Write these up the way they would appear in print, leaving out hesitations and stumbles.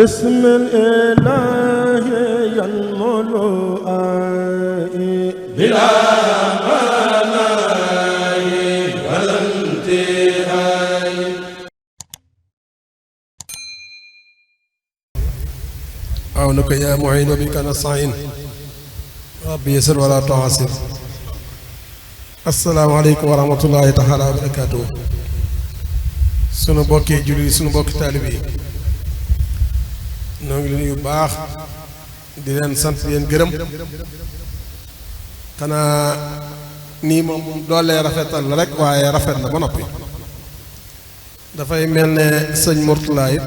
بسم الإله ينمو بلا مناي ولا انتهاء. عونك يا معين بك نستعين ربي يسر ولا تعسر. السلام عليكم ورحمة الله تعالى وبركاته. sunu bokki julli sunu bokki taalibe yi noo ngi leen yu baax di leen sant di leen gërëm xanaa nii moom doolee rafetal la rek waaye rafet na ba noppi. dafay mel ne sëñ Mourtala it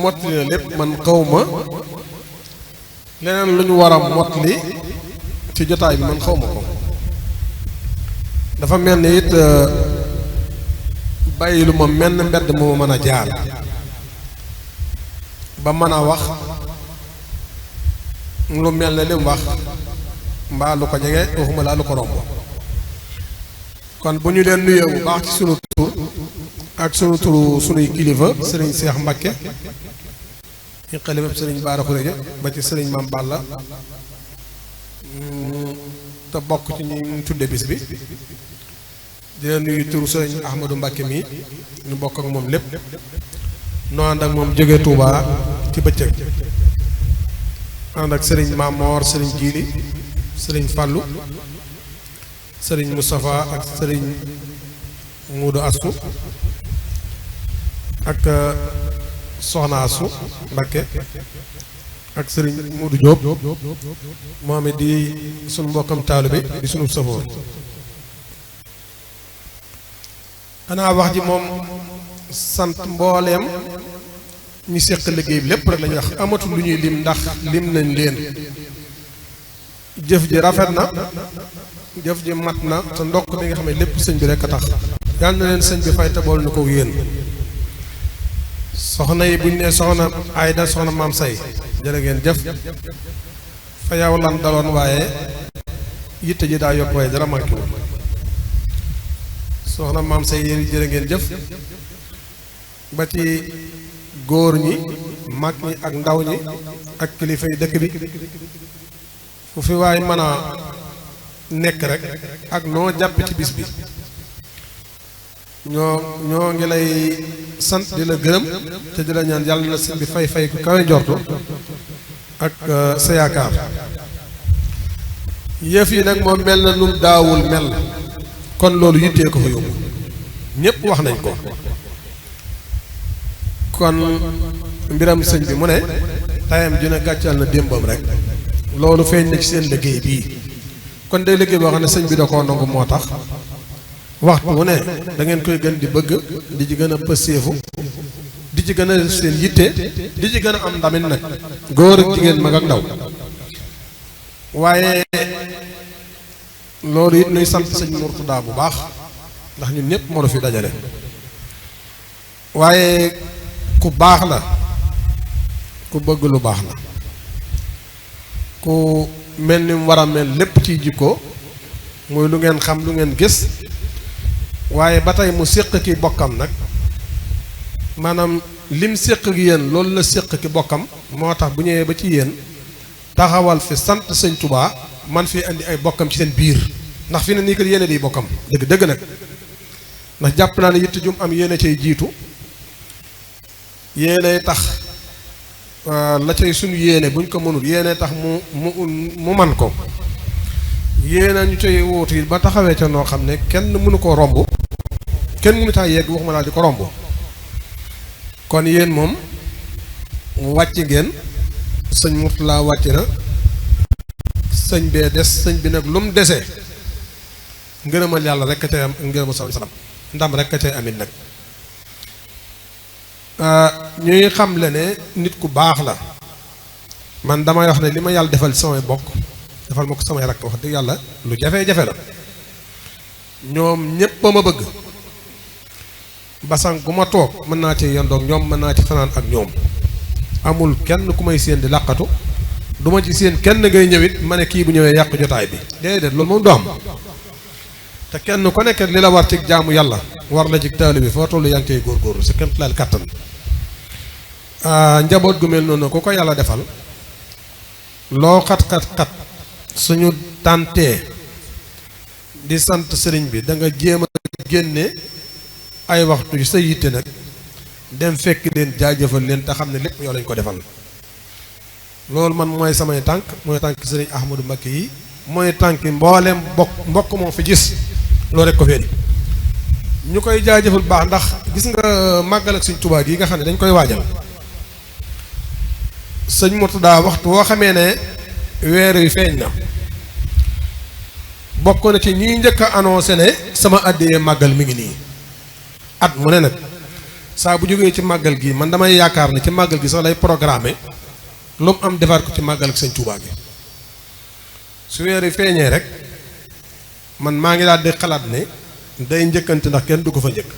mottali na lépp. man xawma leneen lu ñu war a mottali ci jotaay bi man xawma ko. dafa mel ni it bàyyi lu ma menn mbedd moo mën a jaar ba mën a wax lu mel ne li mu wax mbaa lu ko jege waxuma laa lu ko romb. kon bu ñu leen nuyoo bu baax ci sunu tur ak sunu turu sunuy kilifa sëriñ Seex Mbakke ñu xalifa sëriñ Baara Xureja ba ci sëriñ Maam Balla te bokk ci ñu tudde bis bi. di leen nuyu turu sëriñ Ahmadou Mbakke mi ñu bokk ak moom lépp noo ànd ak moom jóge Touba ci bëccëg ànd ak sëriñ Mamor sëriñ Jiili sëriñ Fàllu sëriñ Moustapha ak sëriñ Muudu Astu ak Soxna Astu Mbakke ak sëriñ Muudu Jóob moom it di sunu mbokkam taalibe di sunu safoor. xanaa wax ji moom sant mbooleem ñu seq liggéey bi lépp rek la ñuy wax amatul lu ñuy lim ndax lim nañ leen. jëf ji rafet na jëf ji mat na te ndokk bi nga xam ne lépp sëñ bi rek a tax. yal na leen sëñ bi fay te bool na ko yéen. soxna yi buñ ne soxna Ayda soxna Maam Say jërë ngeen jëf fa yow lan daloon waaye yitte ji daa yokk waaye dara manqué wul. soxna Maam Say yéen jërë ngeen jëf ba ci góor ñi mag ñi ak ndaw ñi ak kilifa yi dëkk bi fu fi waay mën a nekk rek ak noo jàpp ci bis bi ñoo ngi lay sant di la gërëm te di la ñaan yàlla na sëñ bi fay ku kawe njortu ak sa yaakaar. yëf yi nag moom mel na num daawul mel. kon loolu yittee ko fa yóbbu ñépp wax nañ ko. kon mbiram sëñ bi mu ne tayam dina gàccal na démbam rek loolu feeñ na ci seen liggéey bii. kon day liggéey boo xam ne sëñ bi da koo nangu moo tax waxtu mu ne da ngeen koy gën di bëgg di ci gën a pëseefu di ci gën a seen yitte di ci gën a am ndamit nag góor ak jigéen mag ak ndaw. waaye loolu it nuy sant sëñ Mourtada bu baax ndax ñun ñëpp moo fi dajale. waaye ku baax la ku bëgg lu baax la ku mel ni mu war a mel lépp ciy jikko mooy lu ngeen xam lu ngeen gis. waaye ba tey mu séq ki bokkam nag maanaam lim séq gi yéen loolu la séq ki bokkam moo tax bu ñëwee ba ci yéen taxawal fi sant sëñ Touba man fi andi ay bokkam ci seen biir ndax fi ne nii que yéene di bokkam dëgg dëgg nag ndax jàpp naa ne yitte jum am yéene cay jiitu yéene tax la cay suñu yéene buñ ko mënul yéene tax mu man ko yéene ñu cay wuutu yi ba taxawee ca noo xam ne kenn mënu koo romb kenn mënu taa yegg waxuma laa di ko romb. kon yéen moom wàcc ngeen sëñ Mourtala wàcc na sëñ bee des sëñ bi nag lu mu desee ngërëmal yàlla rek a cay am ngërëmal salaam ndam rek a cay amit nag. ñuy xam le ne nit ku baax la man damay wax ne li ma yàlla defal samay bokk defal ma ko samay rakk wax dëgg yàlla lu jafe-jafe la. ñoom ñépp a ma bëgg basan gu ma toog mën naa ci yendoog ñoom mën naa ci fanaan ak ñoom amul kenn ku may séen di làqatu du ma ci séen kenn ngay ñëwit ma ne kii bu ñëwee yàq jotaay bi déedéet loolu moom du am. te kenn ku nekk li la war ci jaamu yàlla war la ci taalibe bi foo tollu yaa ngi koy góorgóorlu sa kéem tolluwaay kattan njaboot gu mel noonu ku ko yàlla defal loo xat-xat-xat suñu tàntee di sant sëriñ bi da nga jéem a génne ay waxtu yu sa yitte nag dem fekk leen jaajëfal leen te xam ne lépp yoo lañ ko defal loolu man mooy samay tànk mooy tànk sëriñ Ahmadou Mbacké yi mooy tànk mboolem mbokk moo fi gis loolu rek ko feeri ñu koy jaajëfal baax ndax gis nga màggal ak Sëriñ Tuubaa gi nga xam ne dañ koy waajal sëñ Murtada waxtu woo xamee ne weer wi feeñ na bokk na ci ñi njëkk a annoncé ne sama àddiyee màggal mi ngi nii at mu ne nag saa bu jógee ci màggal gi man damay yaakaar ne ci màggal gi sax lay programmer lu mu am defaat ko ci màggal ak Sëñ Tuubaa gi su weer wi feeñee rek man maa ngi daal di xalaat ne day njëkkante ndax kenn du ko fa njëkk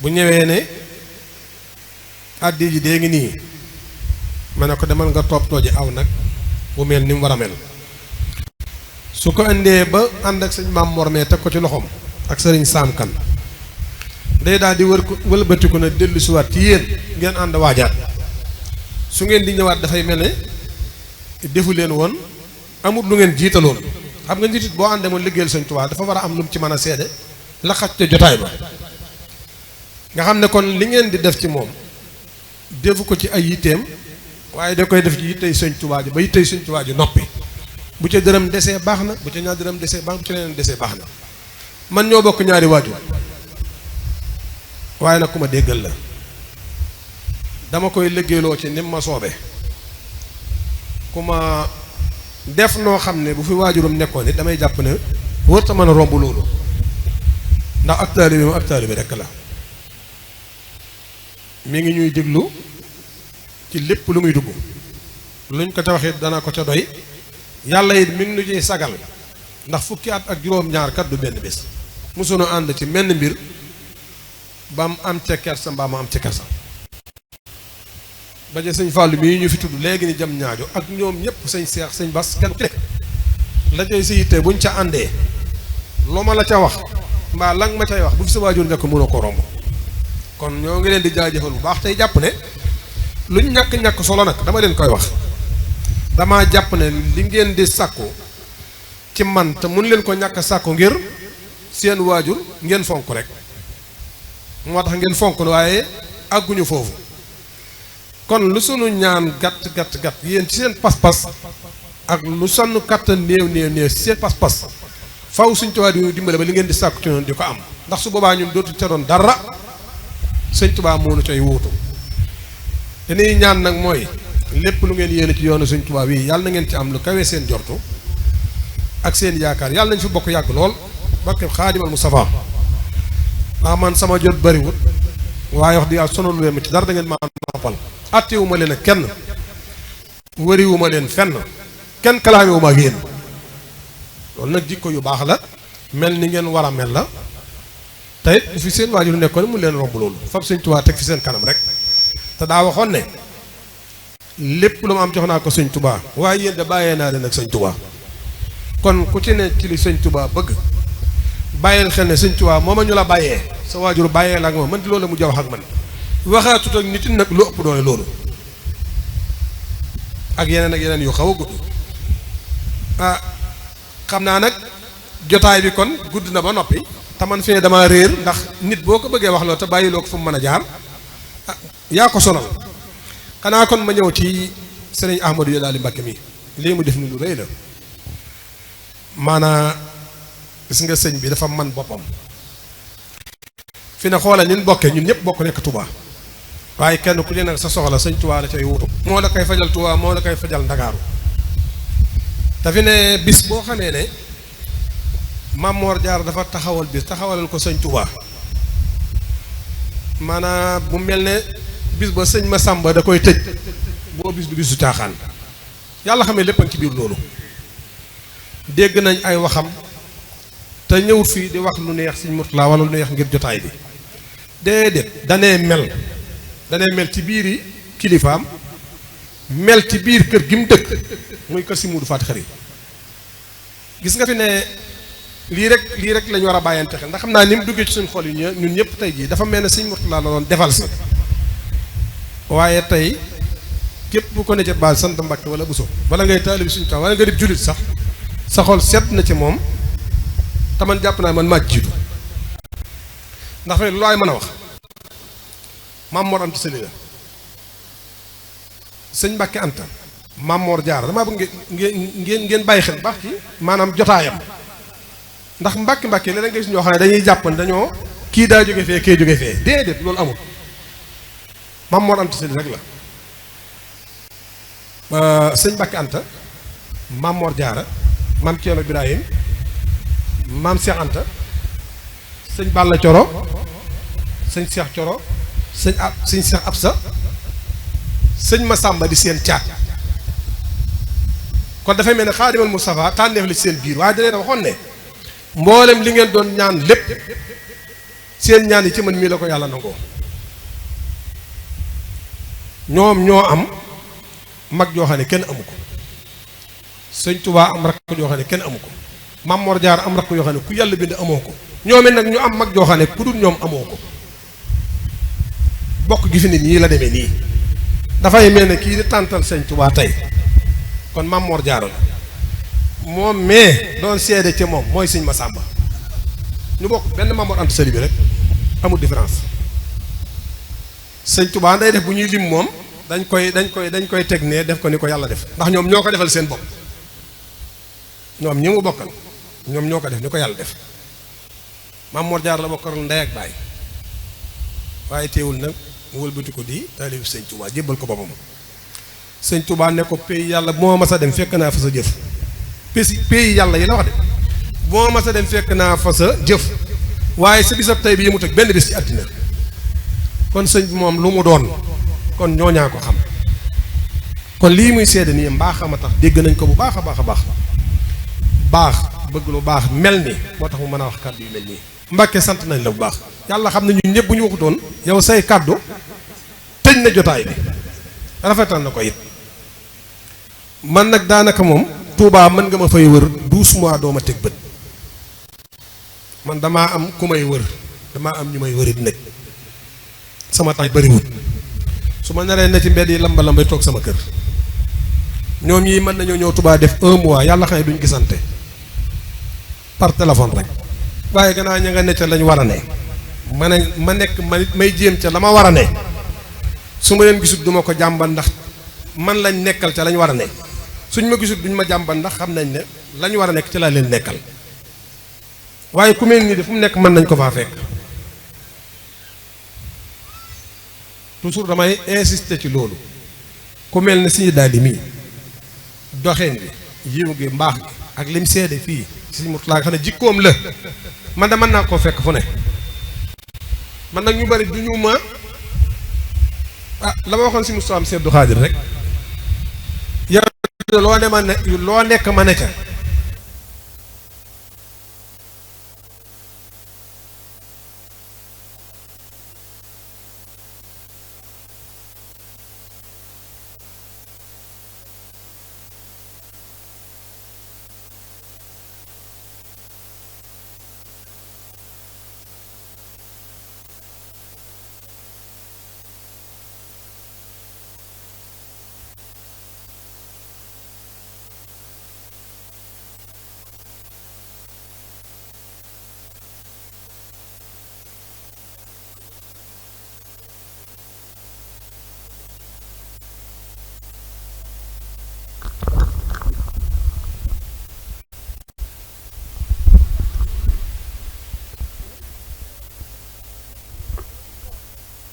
bu ñëwee ne àddi ji dee ngi nii ma ne ko demal nga toppatoo ji aw nag bu mel ni mu war a mel su ko indee ba ànd ak sëñ Maam Mor mee teg ko ci loxoom ak sëriñ Saam Kan day daal di wëlbatiku na dellu siwaat ci yéen ngeen ànd waajaat su ngeen di ñëwaat dafay mel ne defu leen woon amul lu ngeen jiitaloon xam nga njiitit boo àndee moom liggéeyal Sëñ Tuubaa dafa war a am lu mu ci mën a seede la xaj te jotaay ba nga xam ne kon li ngeen di def ci moom defu ko ci ay yitteem waaye da koy def ci yittey Sëñ Tuubaa ji ba yittey Sëñ Tuubaa ji noppi bu ca dërëm desee baax na bu ca ñaar dërëm desee baax bu ca leneen desee baax na man ñoo bokk ñaari waajur waaye nag ku ma déggal la dama koy liggéeyloo ci nim ma soobe ku ma def noo xam ne bu fi waajuram nekkoon it damay jàpp ne wërta mën a romb loolu ndax ak taalibe bi moom ak taalibe bi rekk la mi ngi ñuy déglu ci lépp lu muy dugg luñ ko ca waxee dana ko ca doy yàlla it mi ngi nu ciy sagal ndax fukki at ak juróom-ñaar kat du benn bés mosuñu ànd ci menn mbir ba mu am ca kersa mbaa mu am ca kersa ba ja sëñ Fallou mii ñu fi tudd léegi ni jam ñaajo ak ñoom ñëpp sëñ Seex sëñ Bas kenn ku nekk la cay sa yitte buñ ca àndee loo ma la ca wax mbaa lang ma cay wax bu fi sa waajur njëkk mënoo ko romb kon ñoo ngi leen di jaajëfal bu baax tey jàpp ne luñ ñàkk-ñàkk solo nag dama leen koy wax dama jàpp ne li ngeen di sàkku ci man te mun leen ko ñàkk sàkku ngir seen waajur ngeen fonk rek moo tax ngeen fonk waaye àgguñu foofu kon lu sunu ñaan gàtt gàtt gàtt yéen ci seen pas-pas ak lu sonn kattan néew néew néew ci seen pas-pas faw Sëñ Tuubaa di dimbale ba li ngeen di sàkku ci noonu di ko am ndax su boobaa ñun dootu ca doon dara Sëñ Tuubaa moo nu coy wuutu te ni ñaan nag mooy lépp lu ngeen yéene ci yoonu Sëñ Tuubaa wi yàlla na ngeen ci am lu kawe seen jortu ak seen yaakaar yàlla nañ fi bokk yàgg lool barke Xaadimal Mustafaa ndax man sama jot bariwut waaye wax di yàlla sonalu leen ma ci dara da ngeen ma noppal attewuma leen ak kenn wëriwuma leen fenn kenn kalaamewuma ak yéen loolu nag jikko yu baax la mel ni ngeen war a mel la tey bu fi seen waajur nekkoon mu leen romb loolu fab Sëñ Tuubaa teg fi seen kanam rek te daa waxoon ne lépp lu ma am jox naa ko Sëñ Tuubaa waaye yéen de bàyyee naa leen ak Sëñ Tuubaa kon ku ci ne ci li Sëñ Tuubaa bëgg bàyyil xel ne Sëñ Tuubaa mooma ñu la bàyyee sa waajur bàyyee la ak moom man di loolu la mu jaw ak man waxaatut ak nit nag lu ëpp doole loolu ak yeneen yu xaw a gudd xam naa nag jotaay bi kon gudd na ba noppi te man fee dama réer ndax nit boo ko bëggee wax loo te bàyyiloo ko fu mu mën a jaar yaa ko sonal xanaa kon ma ñëw ci sëriñ Ahmadou Yadaly Mbacké mi lii mu def ni lu rëy la maanaa gis nga sëñ bi dafa man boppam fi ne xoola ñun bokkee ñun ñëpp bokk nekk Touba waaye kenn ku ne nag sa soxla Sëñ Touba la cay wutu moo la koy fajal Touba moo la koy fajal Ndakaaru te fi ne bis boo xamee ne Maam Mor Jaara dafa taxawal bis taxawalal ko Sëñ Touba maanaam bu mel ne bis ba sëñ Masamba da koy tëj boo bis du bisu caaxaan yàlla xamee lépp ci biir loolu dégg nañ ay waxam te ñëwut fii di wax lu neex Sëñ Murtala wala lu neex ngir jotaay bi déedéet danee mel ci biir yi kilifaam mel ci biir kër gi mu dëkk muy kër si Muudu Faati Xari gis nga fi ne lii rek lañu war a bàyyante xel ndax xam naa ni mu duggee ci suñu xol yi ñun ñëpp tey jii dafa mel ne Sëñ Murtala la doon defal si waaye tey képp bu ko ne ca baal sant Mbàkke wala Buso wala ngay taalibi suñu taw wala nga dib jullit sax sa xol set na ci moom te man jàpp naa man maa jiitu ndax fay lu laay mën a wax Maam Mor Anta Sali la sëñ Mbàkke Anta Maam Mor Jaara damaa bëgg ngeen bàyyi xel baax ci maanaam jotaayam ndax Mbàkke léeg-léeg nga gis ñoo xam ne dañuy jàpp ne dañoo kii daa jóge fee kee jóge fee déedéet loolu amul Maam Mor Anta Sali rek la sëñ Mbàkke Anta Maam Mor Jaara Maam Ceerno Birahim Maam Seex Anta sëñ Balla Coro sëñ Seex Coro sëñ Seex Absa sëñ Masamba di seen caat kon dafay mel ne Xaadimal Mustafaa tànneef la ci seen biir waaye da leen waxoon ne mboolem li ngeen doon ñaan lépp seen ñaan yi ci man mii la ko yàlla nangoo ñoom ñoo am mag joo xam ne kenn amu ko sëñ Tuubaa am rakk joo xam ne kenn amu ko Maam Mor Jaara am rakk yoo xam ne ku yàlla bind amoo ko ñoom it nag ñu am mag joo xam ne ku dul ñoom amoo ko bokk gi fi nit ñii la demee nii dafay mel ne kii di tàntal sëñ Tuubaa tey kon Maam Mor Jaara la moom mais doon seede ca moom mooy sëñ Masamba ñu bokk benn Maam Mor Anta Sali bi rek amul différence sëñ Tuubaa day def bu ñuy lim moom dañ koy teg ne def ko ni ko yàlla def ndax ñoom ñoo ko defal seen bopp ñoom ñi mu bokkal ñoom ñoo ko def ni ko yàlla def Maam Mor Jaara la bokkal ndey ak baay waaye teewul nag mu wëlbati ko di taalibu sëñ Tuubaa jébbal ko boppam sëñ Tuubaa ne ko pays yàlla moo ma sa dem fekk naa fa sa jëf pays yàlla yi la wax de moo ma sa dem fekk naa fa sa jëf waaye sa bisab tey bi yëmut ak benn bis ci àddina kon sëñ bi moom lu mu doon kon ñooñaa ko xam kon lii muy seede nii mbaaxam a tax dégg nañ ko bu baax a baax a baax bëgg lu baax mel ni moo tax mu mën a wax kàddu yu mel nii Mbàkke sant nañ la bu baax yàlla xam ne ñun ñëpp bu ñu waxutoon yow say kàddu tëj na jotaay bi rafetal na ko it man nag daanaka moom Tuubaa mën nga ma fay wër 12 mois doo ma teg bët man damaa am ku may wër damaa am ñu may wërit nag sama tay bëriwut su ma naree na ci mbedd yi lamba lambay toog sama kër ñoom ñii mën nañoo ñëw Tuubaa def 1 mois yàlla xam ne duñ gisante par téléphone rek waaye gannaaw ña nga ne ca lañ war a ne ma nekk may jéem ca la ma war a ne su ma leen gisut duma ko jàmbal ndax man lañ nekkal ca lañ war a ne suñ ma gisut duñ ma jàmbal ndax xam nañ ne lañ war a nekk ca laa leen nekkal waaye ku mel nii de fu mu nekk mën nañ ko faa fekk toujours damay insister ci loolu ku mel ne suñu daal di mii doxeen bi yiw gi mbaax gi ak lim seede fii si Murtala nga xam ne jikkoom la man de mën naa koo fekk fu ne man nag ñu bari du ñu ma la ma waxoon si Moustapha am Abdou Khadir rek yow loo ne ma ne loo nekk ma ne ca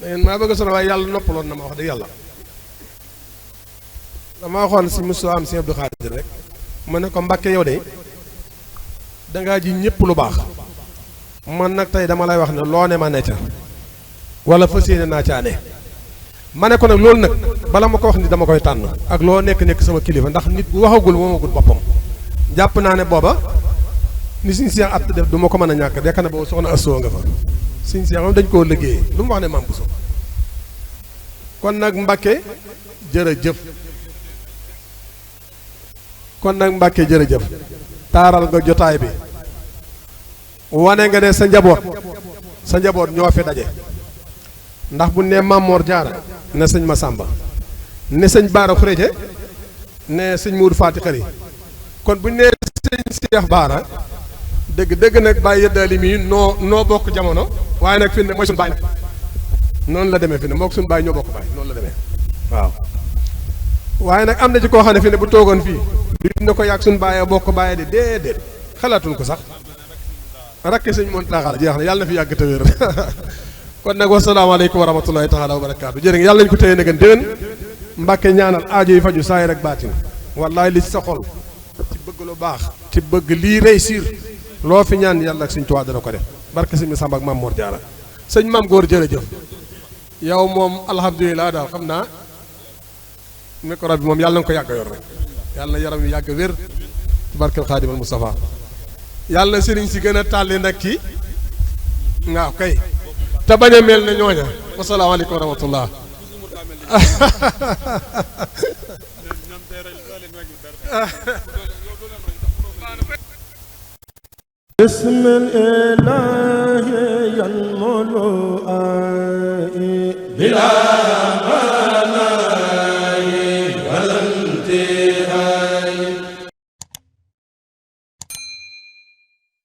dangeen maa bëgg a sonal waaye yàlla noppaloon na ma wax dëgg yàlla dama waxoon si Moustapha am si Abdou Khadir rek ma ne ko Mbàkke yow de dangaa ji ñëpp lu baax man nag tey dama lay wax ne loo ne ma ne ca wala fas yéene naa caa ne ma ne ko nag loolu nag bala ma ko wax ni dama koy tànn ak loo nekk sama kilifa ndax nit bu waxagul moomagul boppam jàpp naa ne booba ni suñ seex at def du ma ko mën a ñàkk dekk na boobu soxna Asoo nga fa suñ seex moom dañ koo liggéeyee lu mu wax ne maam Bousso kon nag Mbàkke jërëjëf kon nag Mbàkke jërëjëf taaral nga jotaay bi wane nga ne sa njaboot ñoo fi daje ndax bu ne Maam Mor Jaara ne sëñ Massamba ne sëñ Baara Xureje ne sëñ Mourou Fati Xari kon bu ñu nee sëñ Cheikh Baara dëgg nag Baye Yeddaali mii noo bokk jamono waaye nag fi ne mooy suñu baay nag noonu la demee fi ne moo ko suñu baay ñoo bokk baay noonu la demee waaw waaye nag am na ci koo xam ne fi ne bu toogoon fii dina ko yàgg suñu baay bokk baay di déedéet xalaatuñ ko sax rakk sëñ Mountakha jeex na yàlla na fi yàgg te wér kon nag wasalaamaaleykum wa rahmatullahi taala wa barakaatu jërë ngeen yàlla nañu ko téye na gën déwén Mbàkke ñaanal aajo yi faju saay rek baatin wallaay li ci sa xol ci bëgg lu baax ci bëgg lii réussir loo fi ñaan yàlla ak sëñ Tuubaa dana ko def barke sëñ Samba ak Maam Mor Jaara sëñ Maam Góor jërëjëf yow moom alhamdulilah daal xam naa micro bi moom yàlla na ko yàgg yor rek yàlla na yaram wi yàgg wér ci barkeel Xaadimal Mustafa yàlla na sëriñ si gën a tàlli nag ci waaw kay te bañ a mel ne ñooña wasalaamaaleykum wa rahmatullah بسم الإله ينمو بلا